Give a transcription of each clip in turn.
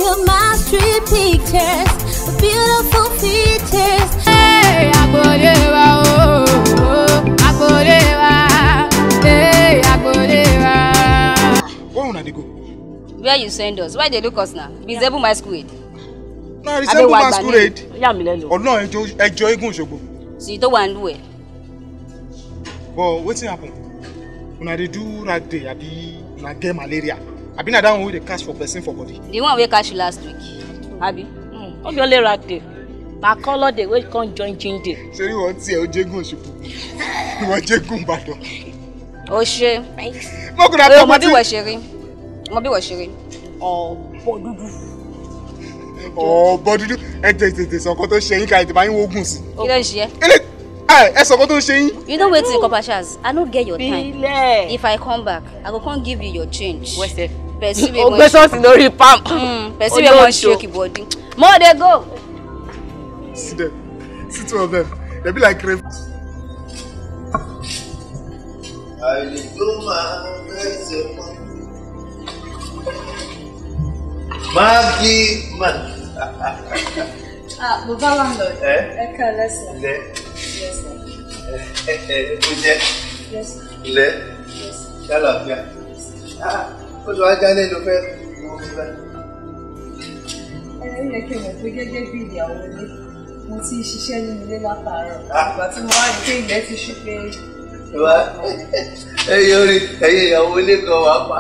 of my street pictures, beautiful features. Hey, Agbolewa, oh, oh, Agbolewa, hey, Agbolewa. Where una dey go? Where you send us? Why they look us now? Resemble masquerade. No, resemble masquerade. Yà mí lẹ́nu. Ọlọ́run ẹjọ́ eégún Òṣogbo. Sì tó wà ń lù ẹ̀. But wetin happen? Una dey do rag day abi una get malaria? Abi na that one wey dey catch for person for body? The one wey catch you last week. Abi? No be only rag day. Na colour day wey come join jean day. Ṣé ìwọ tí ẹ o jégún Òṣogbo? Ìwọ jégún Ìbàdàn. O ṣe. Mọ́kùnrin àti ọmọ bí wọ́n ṣe rí. Ọmọ bí wọ́n ṣe rí. Ọ̀bọ dúdú. Ọ̀bọ dúdú. Ẹ tètè sọ nǹkan tó ṣe yín ká ètò bá yín wógùn sí. Kí ló ń ṣe ẹ́? Ẹ sọ nǹkan tó ń ṣe yín. You know wetin, Corper Charles? I no get your time. Bílẹ̀. If I come back, I go come give you your change. Wẹ́sẹ̀. Person wey O gbé sọ́ọ̀sì lórí palm. Person wey wan shake body. Mo dey go. See them. See two of them. They be like crave. I dey do my best. Maggie, man. Ah, Baba landlord. Eh? Ẹ káalẹ́ sir. Ilé. Yes sir. Ó jẹ́. Yes sir. Ilé. Yes sir. Ṣàlàfíà. Ah, ó sọ ajá lé ló fẹ́ mú mi bá. Ẹ ó yẹ kí n mọ̀ pé gẹ́gẹ́ bí ìyàwó ilé, mo ti ṣiṣẹ́ nínú ilé látàárọ̀. Ìgbà tí mo wá rí pé ilẹ̀ ti ṣú pé. Wá ẹyẹ orí ẹyẹ ìyàwó ilé kan wà pa.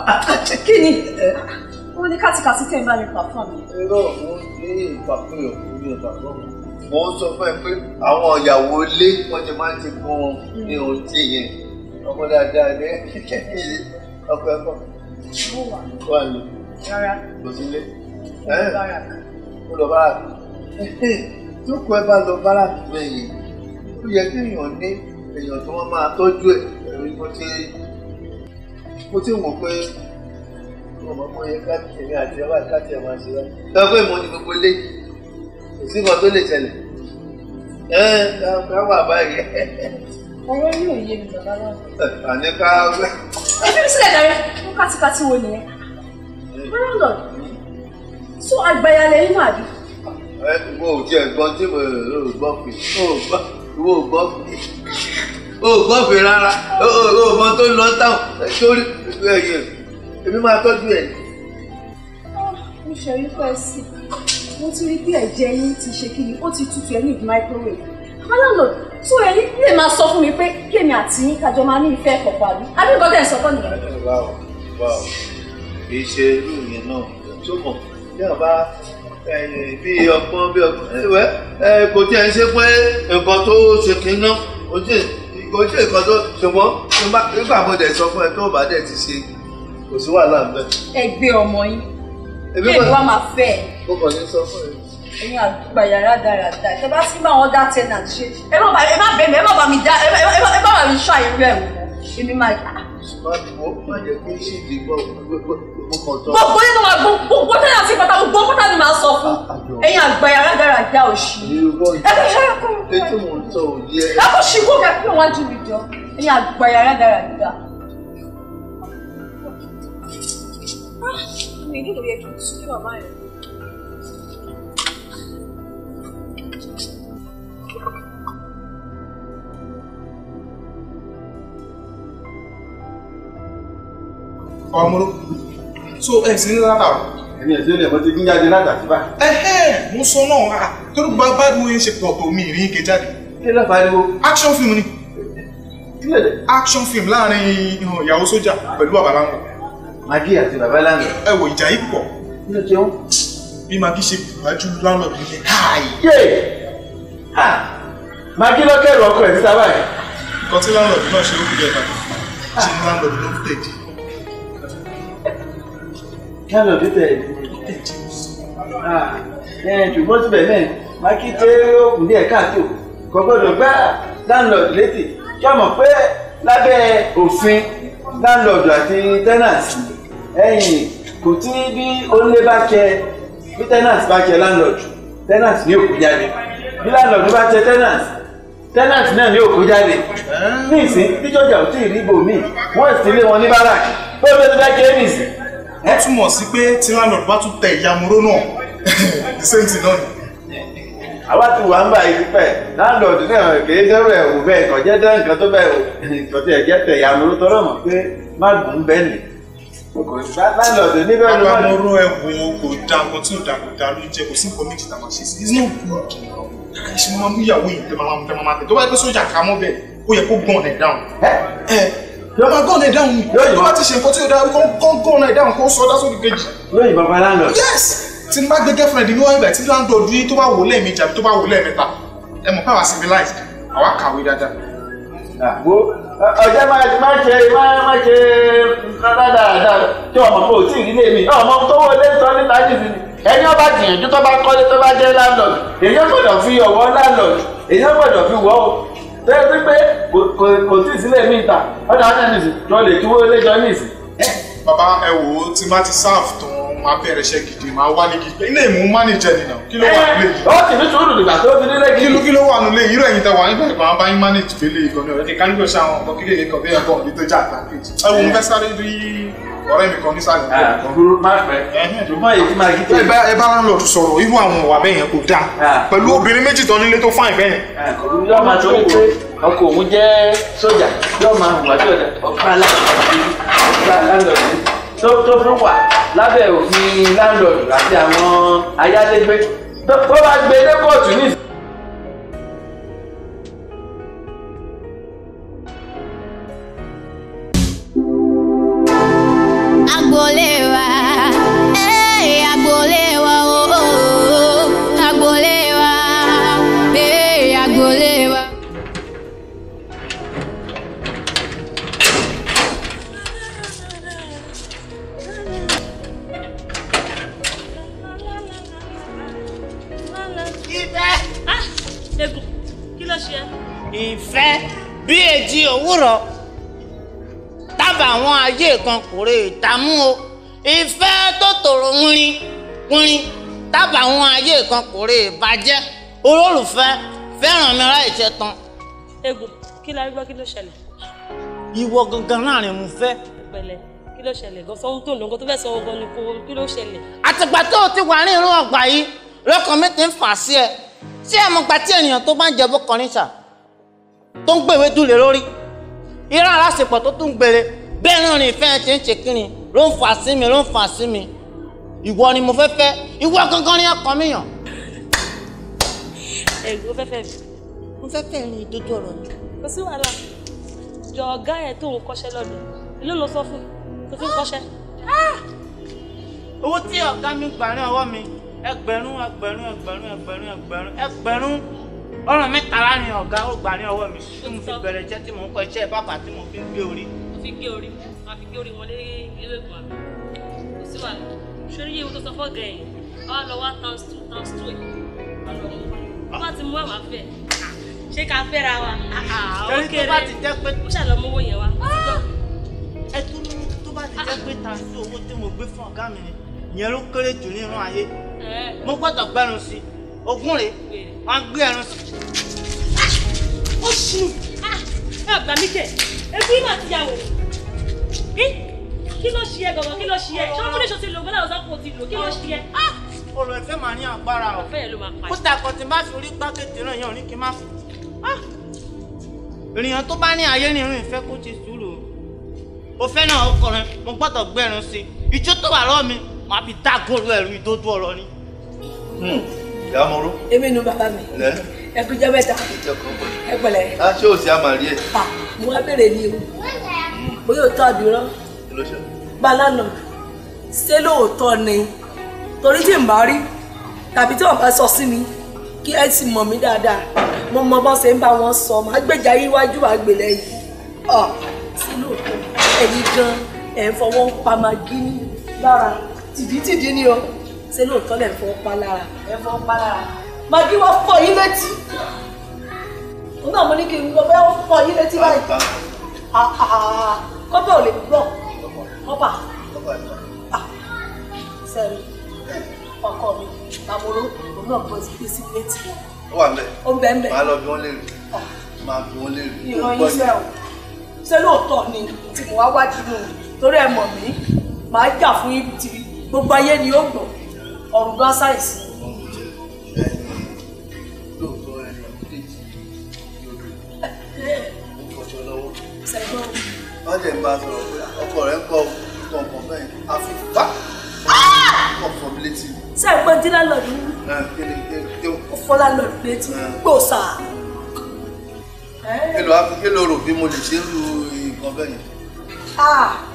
Kí ni? Ó ní kátìkàtì tẹ̀ ń bá mi pàfọ́ọ̀mù. Irọ́ mo ní ìpàkúyọ̀ ní ìpàkúyọ̀. Mo ń sọ fún ẹ pé àwọn ìyàwó ilé wọ́n ti máa ń ti gan ní ohun tí yẹn. Ọmọ dáadáa ní ọkọ ẹ̀kọ́. Mo wà. Wà lò. Rárá. Kò sí ilé. Mo lọ báràkì. Mo lọ báràkì. Tó kọ ẹ bá lọ báràkì bẹ́ẹ̀ yẹn, ó yẹ kí èèyàn ní èèyàn tí wọ́n máa tọ́jú ẹ̀ pẹ̀lú mo ti wò pé mo mọ̀ pé ká èmi àti ẹ báyìí ká tiẹ̀ máa ṣe báyìí. Sọ pé mo ní gbogbo ilé kò sí nǹkan tó lè ṣẹlẹ̀ ẹ ká wà báyìí. Ọ̀rọ̀ yóò yé mi bàbá náà. Àní ká. Ẹ fi mi sílẹ̀ dàrẹ́, mo kátikati wo nìyẹn. Landlord, so àgbàyàlẹ̀ inú àbí? Ẹ wo ò tiẹ̀ gbọ́n tí mo rò gbọ́ fi wo gbọ́ fi o gbọ́ fi rárá o mọ tó lọ táwọn sórí ẹ̀yẹ èmi máa tọ́jú ẹ̀. Mo ṣe rí pẹ́ sí i, mo ti rí bí ẹ̀jẹ̀ yín ti ṣe kí ni ó ti tutù ẹ ní microwave. Landlord, tó ẹ̀yin lè máa sọ fún mi pé kí èmi àti yín kájọ máa ní ìfẹ́ kọ̀ọ̀kan àbí? Àbí nǹkan tẹ̀ ń sọ kọ́ nìyẹn. Wáò wáò kì í ṣe irú yẹn náà tó mọ̀ bí ọba bí ọgbọ́n bí ọgbọ́n ẹ kò tí ẹ ń ṣe pé nǹkan tó ṣe kí-ná kò tí kò ṣe nǹkan tó ṣùgbọ́n nígbà mo dẹ̀ sọ fún ẹ tó bá dẹ̀ ti ṣe kò sí wàhálà ń bẹ. Ẹ gbé ọmọ yín kí èmi wá máa fẹ́ ẹ. Mo kàn ní sọ fún ẹ. Ẹ̀yin àgbà yàrá dáradára ẹ bá sí bá wọn dá tenant ṣe ẹ má bẹ̀ mí ẹ má bá mi dá ẹ má bá mi ṣọ́ àìrú ẹ̀ wò èmi máa yà. Má jẹ́ kí ṣìdí gbọ́ mo kàn sọ. Gbogbo nínú wa gbogbo tenant pátá gbogbo pátá ni màá sọ fún ẹ̀yin àgbà yàrá dáradára òṣì. Ẹ kò ṣe é kó Etí mò ń sọ òye ẹ. Ẹ kò ṣì kó kẹ́kẹ́ wájú mi jọ ẹ̀yin àgbà yàrá dáradára. Mi nílò yẹ kí n tún ní bàbá yẹn. Ọmọlú so ẹ sì ní látàrọ. Èmi ẹ̀ sí ilé mo ti gún jáde látàtí bá. Ẹhẹ́ mo sọ náà torí bá bá yẹn ṣe pọ̀ tó mi ìrìn ike jáde. Kí ló pariwo? Action film ni. Kí ló dé? Action film láàrin ìyàwó sójà pẹ̀lú bàbá láńgọ̀. Maggie àti bàbá láńgọ̀. Ẹ wo ìjà yìí pọ̀. Kí ló ṣe wọ́n? Bí Maggie ṣe buwájú landlord nìyẹn. Háì! Yé! Maggie ló kẹ́rù ọkọ ẹ̀ síta báyìí. Nǹkan tí landlord náà ṣe ó fi jẹ́ ìbàdàn. Ṣé ni landlord ló ń tẹ̀jì? Landlord tẹ̀ ẹ̀ ṣùgbọ́n síbẹ̀ náà Maggie tẹ́ òkùn díẹ̀ káàtó kò gbọ́dọ̀ gbá landlord létí. Ṣé o mọ̀ pé lábẹ́ òfin landlord àti tenant ẹ̀yìn kò tí bí onílé bá jẹ bí tenant bá jẹ landlord tenant ní òkú jáde bí landlord bá jẹ tenant tenant náà ní òkú jáde ní ìsín tí jọjà ò tí ì rí ibòmíì wọ́n sì lé wọn ní báràkì bó ló ti bá jẹ́ nìsín Ó túmọ̀ sí pé tí landlord bá tún tẹ ìyàmúró náà the same thing náà ni. Àwa ti wà ń bá yìí pẹ́ landlord náà kì í sọ̀rọ̀ ẹ̀wù bẹ́ẹ̀ kò jẹ́ dán nǹkan tó bẹ́ẹ̀ kò tiẹ̀ jẹ́ tẹ̀ ìyàmúró tọrọ mọ̀ pé má gùn bẹ́ẹ̀ nì. Landlord níbẹ̀ ló má. Ìyàmúró ẹ̀wù kò da nǹkan tí ò da kò da ló jẹ kò sí nǹkan méjì tá a máa ṣe sí. It's not good. Ṣé mo máa mú ìyàwó yìí tẹ́ máa tẹ̀ tó bá yẹ pé sójà ká mọ́ bẹ́ẹ̀ ó yẹ kó gàn ẹ̀ down. Yóò máa gàn ẹ̀ down tó bá ti ṣe nǹkan tí ó dáa kó gàn ẹ̀ down kó sọ dá sódì kejì. Yóò yìnbọn pa landlord. Yes! Tí n bá gbé girlfriend mi wá ibà tí landlord yìí tó bá wò lẹ́ẹ̀mejì àbí tó bá wò lẹ́ẹ̀mẹ́ta ẹ mọ̀ pé àwa civilized àwa kàwé dáadáa. Ọjọ́ má ṣe nǹkan dáadáa tí ọmọ kò tí ì rí lèmi ọmọ tó wọlé sọ níta nìsín ẹni ọba gbìyànjú tó bá kọ́lé tó bá jẹ́ landlord èyí gbọ́dọ̀ fi ọ̀wọ́ landlord èyí gbọ́dọ̀ fi wọ́ o tẹ́lẹ̀ pé kò tí ì sílẹ̀ mí ta ọ̀dà náà nìsín tó lè túwó léjọ nìsín. Bàbá ẹ wò ó tí má ti sáàfù tán máa bẹ̀rẹ̀ iṣẹ́ gidi máa wá ní gidi ilé ìmú mánéjẹ nìyà kí ló wà nílé yìí. Ó sì ní sùúrù dìgbà tó fi nílé gidi. Kí ló wà nílé yìí irú ẹ̀yin tẹ wà nígbà ìgbà wọn bá yín mánéjì fẹ́lẹ̀ ìkànnì ọ̀rẹ́ kí káníkò ṣe àwọn nǹkan kékeré kan bí ẹ̀kọ́ òbí tó jà àtàkéjì. Ẹ wo mo fẹ́ sáré rí ọ̀rẹ́ mi kan nísàlẹ̀. Kúrú má pẹ́ ṣùgbọ́n èyí tí máa gí tèmi. Ẹ bá landlord sọ̀rọ̀ irú àwọn ìwà bẹ́ẹ̀ yẹn kò dáa pẹ̀lú obìnrin méjì tán nílé tó fáìn bẹ́ẹ̀ yẹn. Yóò máa tó pé ọkọ òun jẹ́ sójà yóò máa hùwà tí ọ̀dà ọ̀pá landlord tó fi wà lábẹ́ òfin landlord àti àwọn ayálégbé tó bá gbé dé kóòtù ní. Agboolé wa, eh, agboolé wa, oh, oh, agboolé wa, eh, agboolé wa. Ìfẹ́. Ah, Egun, kí ló ṣe ẹ́? Ìfẹ́ bí èjì òwúrọ̀ tábà àwọn ayé kan kò rè tàmú o. Ìfẹ́ tó tòrò wínrin wínrin tábà àwọn ayé kan kò rè bàjẹ́. Olólùfẹ́ fẹ́ràn mi láì ṣe tán. Egun, kí la rí gbọ́ kí ló ṣẹlẹ̀? Ìwọ gangan láàrin mo fẹ́. Pẹ̀lẹ́, kí ló ṣẹlẹ̀? Gan sọ ohun tó ń lò nǹkan tó fẹ́ sọ gan ni kò kí ló ṣẹlẹ̀? Àtìgbà tó o ti wà ní irú ọgbà yìí lọ́kàn mi ti ń fà sí ẹ. Ṣé ẹ mọ̀ gbà tí ènìyàn tó bá ń jẹ bọ́kànrin ṣà tó ń gbèwé dúlé lórí irú aláṣepọ̀ tó tún gbére bẹ́ẹ̀ náà ni ìfẹ́ ti ń ṣe kíni ló ń fà sí mi ló ń fà sí mi ìwọ ni mo fẹ́ fẹ́ ìwọ gangan ni ọkàn mi yàn. Egun, ó fẹ́ fẹ́ mi. Mo fẹ́ fẹ́ rin ìdodo ọ̀rọ̀ mi. Kò sí wàhálà. Jọ ọ̀gá ẹ̀ tó ń kọ́ṣẹ́ lọ́dọ̀ ló lọ sọ fún tó fi ń kọ́ṣẹ́. Owó tí ọ̀gá mi gbà ní ọwọ́ mi ẹgbẹ̀rún ẹgbẹ̀rún ẹgbẹ̀rún ẹgbẹ̀rún ẹgbẹ̀rún ẹgbẹ̀rún ọ̀ràn mẹ́tàlá ni ọ̀gá ó gbà ní ọwọ́ mi tí mo fi bẹ̀rẹ̀ iṣẹ́ tí mò ń kọ́ iṣẹ́ bàbá tí mo fi ń gbé orí. Mo fi gé orí, màá fi gé orí wọn lé ewé kan àbí. Kò sí wàhálà. Sórí iye tó sọ fọ́ọ̀gà ẹ̀yìn, wàá lọ 1 times 2 times 2 ẹ̀. Wàá lọ mú wa. Wọ́n bá ti mú àwọn afẹ́. Ṣé ká fẹ́ra wa? Torí tó bá ti jẹ́ pé. Ó ṣàlọ́ mówó yẹn wá. Ẹ tún tó bá ti jẹ́ pé times two owó tí mo gbé fún ọ̀gá mi ni ìyẹn ló kéré jù nínú ayé. Mo gbọ́dọ̀ gbẹ́rùn sí ogún rèé wọ́n á gbé ẹrun sí. Ó ṣù ẹ gbà mí kẹ ebi mà ti yà wò kí ló ṣe ẹ gangan kí ló ṣe ẹ ṣé wọn ní ṣe ti lò bọ́lá ọ̀sán kò ti lò kí ló ṣe ẹ. Ọ̀rọ̀ ìfẹ́ màá ní agbára o Ìfẹ́ yẹn ló máa pa ẹ́. Kódà kan tí n bá fi orí gbákejì náà yẹn ò ní kí n má fi. Ènìyàn tó bá ní ayé ní irun ìfẹ́ kó ti sùúrù o. O fẹ́ náà ọkùnrin mo gbọ́dọ̀ gbẹ́run sí i ijó tó wà lọ́wọ́ mi màá fi dá góòlù ẹ̀rù ìdodo ọ̀rọ̀ ni. Ìyá Mọ́rú. Èmi nu bàbá mi. Lẹ́. Ẹ kú jẹ́ mẹ́ta. Ẹ pẹ̀lẹ́. A ṣé òsì àmàrí ẹ̀. Mo wá béèrè ni o. Bóyá òótọ́ àbírọ́. Kí ló ṣe? Bálánà, ṣé lóòótọ́ ni? Torí tí n bá rí tàbí tí wọ́n bá sọ sí mi kí ẹ sì mọ̀ mí dáadáa. Mo mọ bọ́n ṣe ń bá wọn sọ, màá gbèjà yíwájú màá gbè lẹ́yìn. Ọ̀ ṣé lóòótọ́ ẹ̀yin gan ẹ̀ ń fọwọ́ pa magí lára tìdítìdí ni o. Ṣé lóòótọ́ lẹ̀ ń fọwọ́ pa lára? Ẹ̀ ń fọwọ́ pa lára. Magí wá fọ yín létí. Òun náà mo ní kí n gbọ́ bẹ́ẹ̀ wọ́n fọ yín létí báyìí. Kọ́pà ò lè gbọ́. Kọ́pà. Sẹ́rí, ọkọ mi, Bàmúró, òun náà gbọ́ sí létí. Ó wà ńbẹ̀. Ó ń bẹ ńbẹ̀. Màá lọ bí wọ́n léèrè. Màá bí wọ́n léèrè. Ìran yín sẹ́ o. Ṣé lóòótọ́ ni tí mo wá wájú nù? Torí ẹ mọ̀ mí, Màá jà fún yín tí gbogbo ayé ni ó gbọ́ ọ̀rùn bá ṣàìsí. Lóòótọ́ ẹni kejì yóò fọṣọ lọ́wọ́. Wọ́n jẹ́ ń bá a sọ̀rọ̀ pé ọkọ rẹ̀ ń kọ́ nǹkan bẹ́ẹ̀ àfi fà kọ̀ fọ́ mi létí. Ṣé ẹ gbọ́n tí láńlọ́ọ̀dù ń wí? Ó fọ́ láńlọ́ọ̀dù létí gbòòsà. Kí ló rò bí mo lè ṣe ń lu nǹkan bẹ́ẹ̀ yẹn?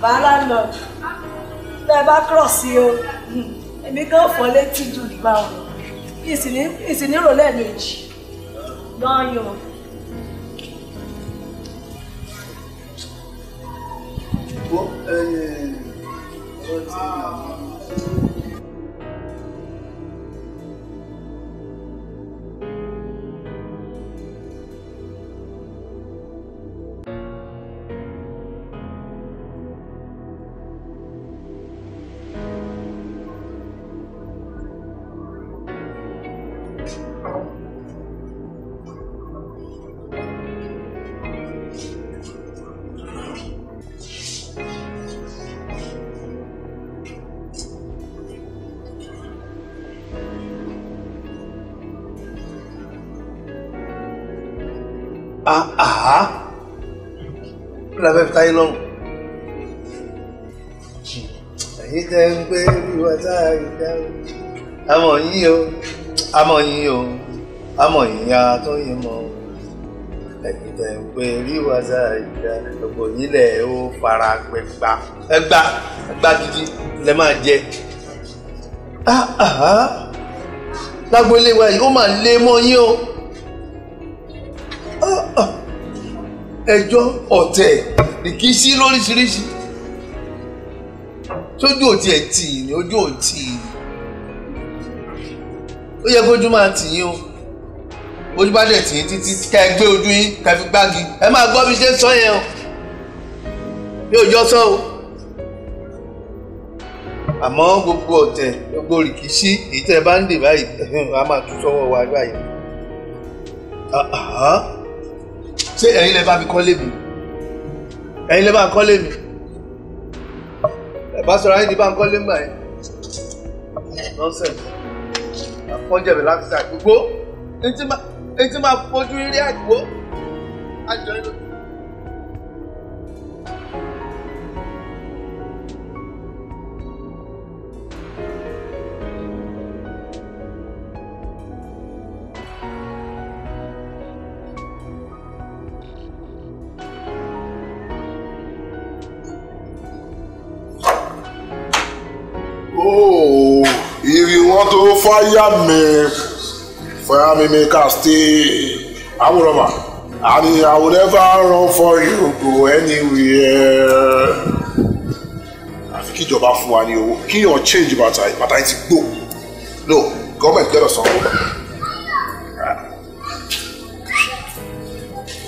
Bá láńlọ́ọ̀dù bẹ́ẹ̀ bá kúrọ̀ sí o, èmi gan fọ́ létí ju ìgbà wọn. Ìsìn ní rò lẹ́ẹ̀mejì gan yan. Kí la fẹ́ fi táyé lọ́rùn? Ẹ̀yin tẹ́ ń gbé wíwá sáà ìdáhùn. Àmọ̀ yín o, àmọ̀ yín o, àmọ̀ yín àtúnyìn mọ́. Ẹ̀yin tẹ́ ń gbé wíwá sáà ìdáhùn. Gbogbo yín lẹ̀ ó fara gbẹgbà. Ẹgbà ẹgbà gidi lẹ máa jẹ. Lágbo ilé wa yìí, ó máa lé mọ́ yín o. Ẹjọ́ ọ̀tẹ̀ rìkíṣí lóríṣiríṣi sójú òtí ẹ̀ tì ní ojú òtí ó yẹ kójú máa tì yín o, ojú bá dẹ̀ tì yín títí ká ẹ gbé ojú yín ká fi gbági ẹ máa gbọ́ bí ṣe ń sọ yẹn o, bí òjò sọ o. Àmọ́ gbogbo ọ̀tẹ̀ gbogbo rìkíṣí èyí tẹ́ ẹ bá ń dè báyìí a máa tú sọ́wọ́ wa báyìí. Ṣé ẹ̀yin lẹ bá mi kọ́lé mi? Ẹ̀yin lẹ bá ń kọ́lé mi? Ẹ bá sọ̀rọ̀ ayé ti bá ń kọ́lé ńgbà yẹn. Nonsense. Àfọ́njẹ̀bẹ̀ láti ṣe àgbègbó. Etí máa fojú rí àgbò. Àjọ yín lójú. Oh, if you want to fire me, make I stay. Awuroma, and I will never run for you, go anywhere. Àfi kí ìjọba fún wa ní owó, kí yàn change bàtà, bàtà yìí ti gbó. No, government gbọ́dọ̀ sanwó.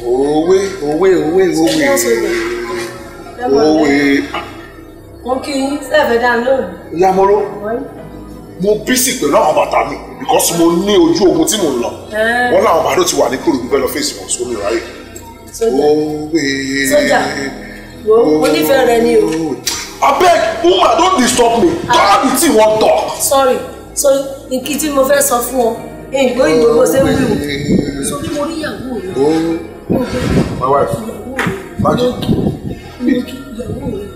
Òwe, òwe, òwe, òwe. Òwe. Mo kí yín sẹ́ẹ̀fẹ̀ dá lóhùn. Ìyá Mọ́rọ́, mo bísí pẹ̀lú àwọn bàtà mi because mo ní ojú ogun tí mò ń lọ. Wọ́n láwọn bàdó ti wà ní Kòròdú fẹ́ lọ fèsì wọn sómi ráyè. Sójà, wo mo nífẹ̀ẹ́ rẹ ni o. Abeg, woman, don't disturb me. Talk the thing wan talk. Sorry, sorry, nkí tí mo fẹ́ sọ fún ọ, ìgbó ìgbó bó ṣe ń wí o. Sọ bí mo rí ìyàwó rẹ. My wife. Magic. Ìyàwó rẹ.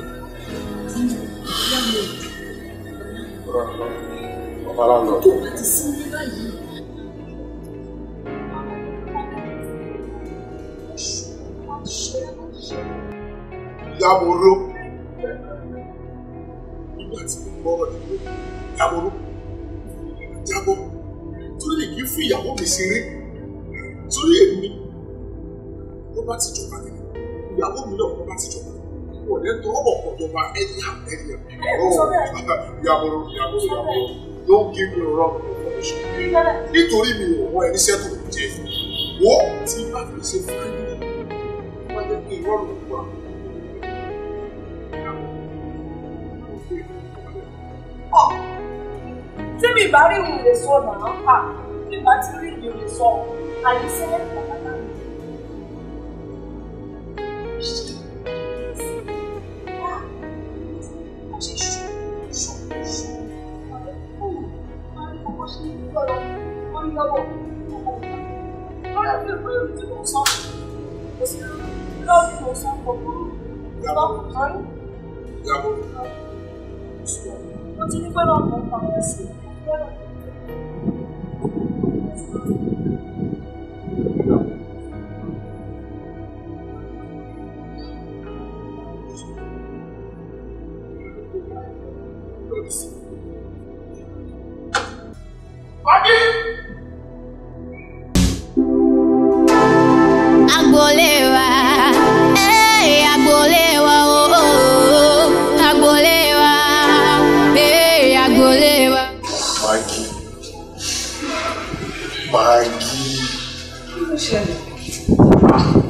Tó bá ti sí ní báyìí. Yàmòró. Nígbà tí mo gbọ́ ọ̀rọ̀ ìlú, Yàmòró, jábọ́, torí lè kí fún ìyàwó mi ṣeré, torí èmi, ló bá ti jọba nínú, ìyàwó mi náà ló bá ti jọba nínú. Wọ́n lè tọwọ́ bọ̀ kọ̀ jọba ẹni àtẹ̀lẹ̀. Yàmòró, Yàmòró, Yàmòró, don't give me wrong information. Nítorí mi ò wọ ẹni sẹ́tù jẹ, wọ́n ti bá fi ṣe fún ẹni, wọ́n jẹ́ kí irọ́ ló wà. Tí mi bá rí òun lè sọ náà, à tí bá ti rí ìyẹn lè sọ, àyíṣẹ́ bàbá mi. Ṣé ṣe lọ́wọ́. Lọ́rọ̀ bí o tí mo sọ, kò sí lọ́wọ́ tí mo sọ kò burú. Lọ́kùnrin. Ìyàbọ̀. Mo ti ní pé lọ́kùnrin mò ń pa ọ́ sí. Agboolé wa, eh, agboolé wa, oh, oh, agboolé wa, eh, agboolé wa. Maggie. Maggie. Kí ló ṣẹlẹ̀?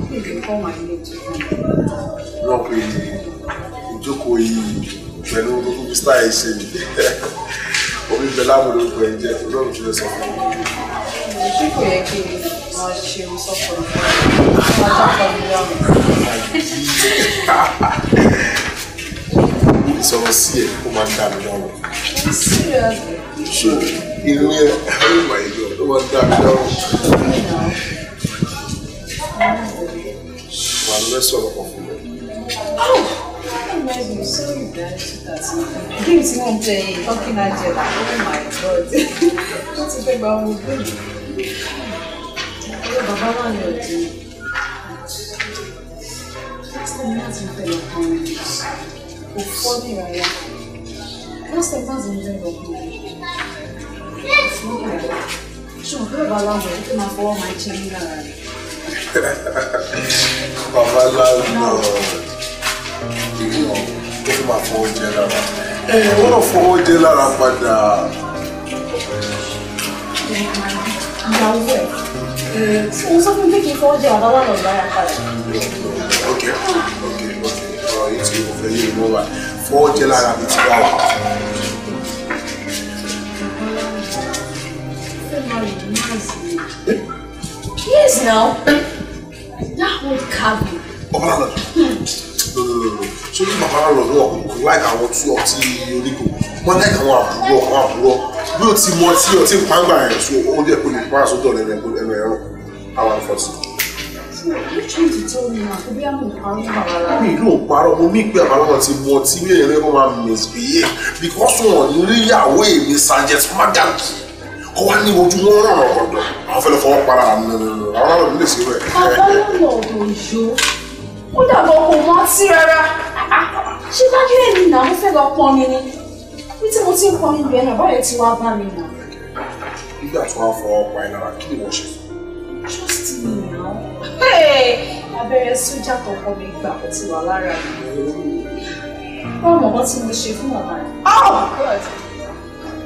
Kí ló kọ́ màá ilé tuntun? Wọ́n pe ìjókòó yìí pẹ̀lú gbogbo Mr. ẹ̀ ṣe ni. Omi bẹ láàmú lórúkọ ẹ̀ jẹ́ olóòrùn tí ó sọ fún mi. Ṣé kò yẹ kí n máa ṣe ohun sọ́kọ̀ mi? Máa jákọ̀ mi lọ́rùn. Ìsọ̀rọ̀ sí ẹ̀ ó máa ń dà mí lọ́rùn. Seriously? Ṣé irun yẹn oh my God ó máa ń dà mí lọ́rùn. Màá lọ sọ̀rọ̀ kan fún mi. Oh! Imagine, sorry guys, game tí wọ́n ń play yìí, talking agenda, oh my God. Wọ́n ti fẹ́ gba ọmọ ogun mi. Ọ̀rọ̀ bàbá wà ní ọ̀dẹ́. Last time láti ń fẹ́ lọ kọrin. Kò fọ́ ní ìrara. Last time láti ń fẹ́ lọ kọrin. Kò fọ́ ní ìrara. Ṣùgbọ́n pé bàbá láwọn ẹ̀ tó máa fọwọ́ máa jẹ mí lára rẹ̀. Bàbá landlord. Ìwọ tó fi máa fọwọ́ jẹ lára. Ẹ wọ́n náà fọwọ́ jẹ lára padà. Ìyàwó ẹ̀. Ó sọ fún mi pé kí n fọwọ́ jẹ bàbá landlord lára padà. Ok, ok, ok. Ọ̀rọ̀ yìí tí mo fẹ́ yé mi wá. Fọwọ́ jẹ lára mi ti wá. Yes, now. That old cabin. Bàbá landlord. No, no, no, no. So ní bàbá landlord náà kò like àwọn tí ọtí onígò. Wọ́n like àwọn àbúrò àwọn àbúrò. Bí o ti mọ tí ọtí pàǹgbà rẹ̀ so ó dẹ̀ kó lè pa àsọdọ̀ lẹ́nu ẹnu ẹ̀rọ. Àwọn àfọ̀tí. So you trying to tell me now, bí a mọ̀ parọ́ mọ́ bàbá landlord? Mi ló parọ́, mo ní pé bàbá landlord ti mọ ọtí ní ẹ̀rọ ẹ̀kọ́ máa misbehave because wọn ní rí ìyàwó èmi Sergeant Magaki. Kó wá ní ojú wọn ràn ọ̀dọ̀. Àwọn fẹ́ lọ fọwọ́ para àwọn landlord lè ṣe rẹ̀. Bàbá landlord ò yó. Ó dàbọ̀ kò mọ́ sí rárá. Ṣé dájú èmi náà mo fẹ́ lọ pọnmi ni? Bí tí mo ti ń pọnmi bẹ́ẹ̀ náà, báyọ̀ ti wá bá mi nà. Nígbà tí wọ́n fọwọ́ pa ẹ lára, kí ni wọ́n ṣe fún? Trust me now. Hey! Abẹ́rẹ́ sójà tọkọ mi gbà ó ti wà lára mi. Báwo mọ̀ bọ́ tí mo ṣe fún bàbá rẹ̀? Oh God!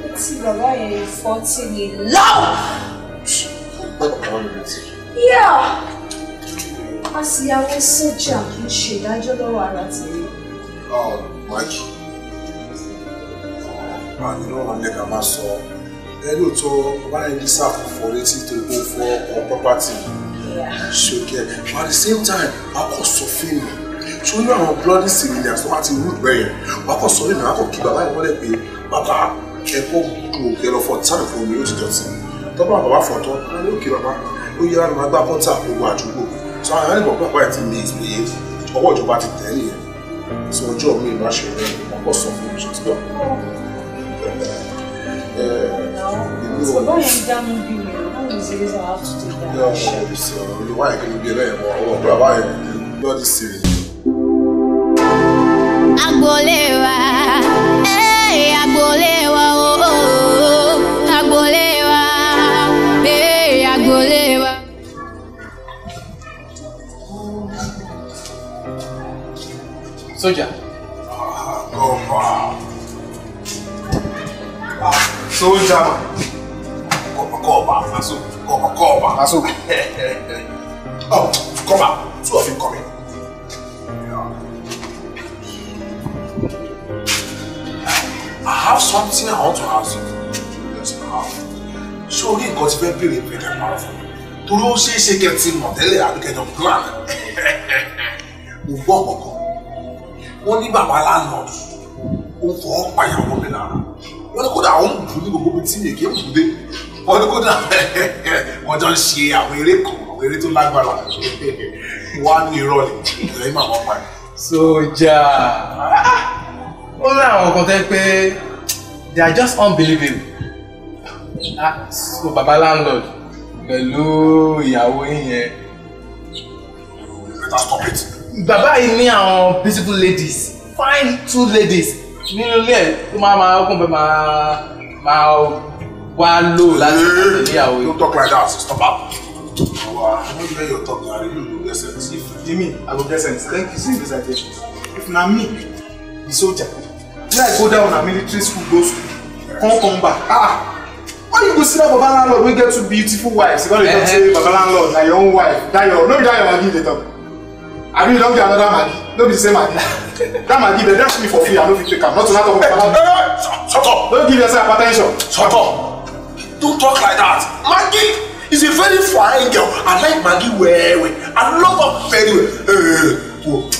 Ó ti bàbá yẹn ìfọ́ tí mi láwù! Yeah! Àsìyàwó sójà kì í ṣe ìdájọ́ lọ́wọ́ ara tèmi. Mike, àní lọ́rọ̀ ní ká máa sọ. Ẹ lóòótọ́ bàbá yẹn ní sáàpù fọ létí torí pé ó fọ́ ọkọ̀ property. Ṣòkè but at the same time, wàá kọ́ sọ fíìmù. Ṣé o ní àwọn bloody civilians tó bá ti rúdù bẹ́ẹ̀ yẹn? Wàá kọ́ sọ fíìmù, wàá kọ́ kí bàbá yẹn mọ́lẹ̀ pé bàbá ẹ̀kọ́ dùn òkè lọ fọ táìmù fún mi ó ti dọ̀tí. Tọ́pọ̀ bàbá fọ̀tọ́, á ní òkè bàbá, ó yẹ láti máa gbá kọ́ńtà gbogbo àdúgbò. So àwọn ènìyàn gbọ́ pé ti misbehave, ọwọ́ ìjọba ti tẹ̀ nìyẹn. So ọjọ́ mi máa ṣe rẹ̀, wọ́n kọ́ sọ fún mi ṣe ti gbọ́. Bàbá yẹn dá mi bí mi, how is it I have to do that? Olùwà yẹn kí ló bí ẹlẹ́yìn mọ́ ọwọ́ bàbá yẹn bloody serious. Agboolé wa, eh, agboolé wa, oh, oh, agboolé wa, eh, agboolé wa. Soldier. Soldier man. Come back. Come back. Oh, come back. Two of you coming. Yeah. I have something I want to ask you. Yes, I have. So, you got very very very powerful. Torí ó ṣeé ṣe kẹ́ ti mọ̀ tẹ́lẹ̀ àbí kẹ́ jọ plan. Mo gbọ́ kọ̀ọ̀kan. Wọ́n ní bàbá landlord ó fọwọ́ pa ìyàwó mi lára. Wọ́n ní kódà ó ń bù ní gbogbo ibi tí mi kì í bù dé. Wọ́n ní kódà wọ́n jọ ń ṣe àwọn eré kan, àwọn eré tó lágbára. Wọ́n á ní irọ́ ni, ìrẹ́yìn màmá pa ẹ̀. Sójà, ó ní àwọn kan tẹ́ pé they are just unbelievable. So baba landlord pẹ̀lú ìyàwó yín yẹn. Better stop it. Bàbá yìí ní àwọn beautiful ladies, fine two ladies nínú ilé ẹ̀ tó máa kún bẹ́ẹ̀ máa wá lò láti tẹ̀lé ìyàwó yìí. Don't talk like that, stop am. I no hear your talk, Gary. You go get sense. If Jimmy, I go get sense. Thank you, see this idea. If na me, the soldier, when I go down na military school, go school, come back. Why you go see that baba landlord wey get two beautiful wives? You go dey talk say baba landlord na your own wife. That your, no be that your Maggie dey talk. Abi you don get another Maggie? No be the same Maggie. That Maggie dey dash me for free, I no fit take am. Not to not talk about baba landlord. Shut up! Don't give yourself attention. Shut up! Don't talk like that. Maggie is a very fine girl. I like Maggie well well. I love her very well.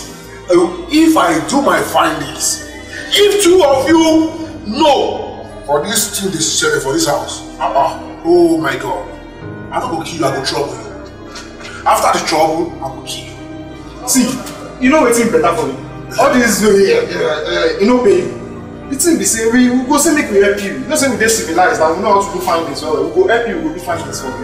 If I do my findings, if two of you know for this thing they share for this house, oh my God, I don't go kill you, I go trouble you. After the trouble, I go kill you. See, you know wetin better for me. All this, you know, pay. The thing be say we go say make we help you. You know say we dey civilized and we know how to do findings well. We go help you, we go do findings for you.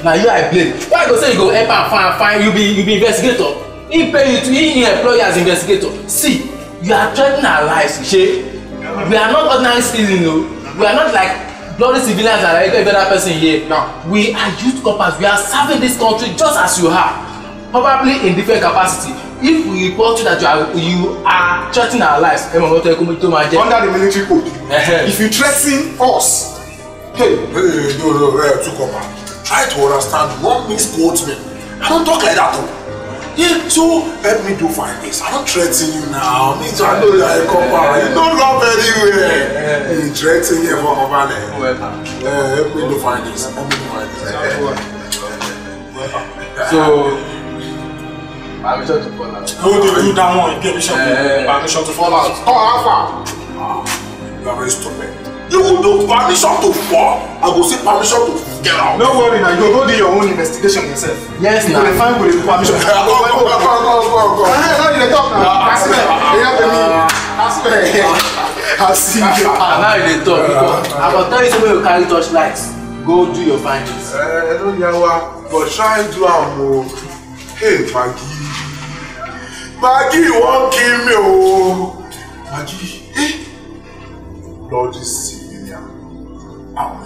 Na you I blame. Why you go say you go help am find you be investigator? He pay you to he employ you as investigator. See, you are threatening our lives, shey. We are not ordinary citizens, no. We are not like bloody civilians and like every other person here. No. We are youth corpers. We are serving this country just as you are, probably in different capacity. If we report you that you are threatening our lives, under the military code, if you threaten us, hey, no, two corper. Try to understand. Don't misquote me. I don't talk like that, though. Yeah, so help me do findings. I don't threaten you now. Me too, I know you are a corper. You don't love anywhere. You threaten you for corper. Help me do findings. Help me do findings. So. Permission to fall out. No, they do that one. You get permission to fall out. Oh, Alpha. You are very stupid. You will do permission to fall. I will say permission to get out. No worry now. You go do your own investigation yourself. Yes, now. You go find with the permission. Go, go, go, go, go. Now you talk now. That's me. That's me. I see you. Now you talk. I will tell you something. You carry torchlights. Go do your findings. I don't know, but try do am. Hey, Maggie. Maggie, you won't kill me, oh. Maggie, eh? Lord, this civilian. I'm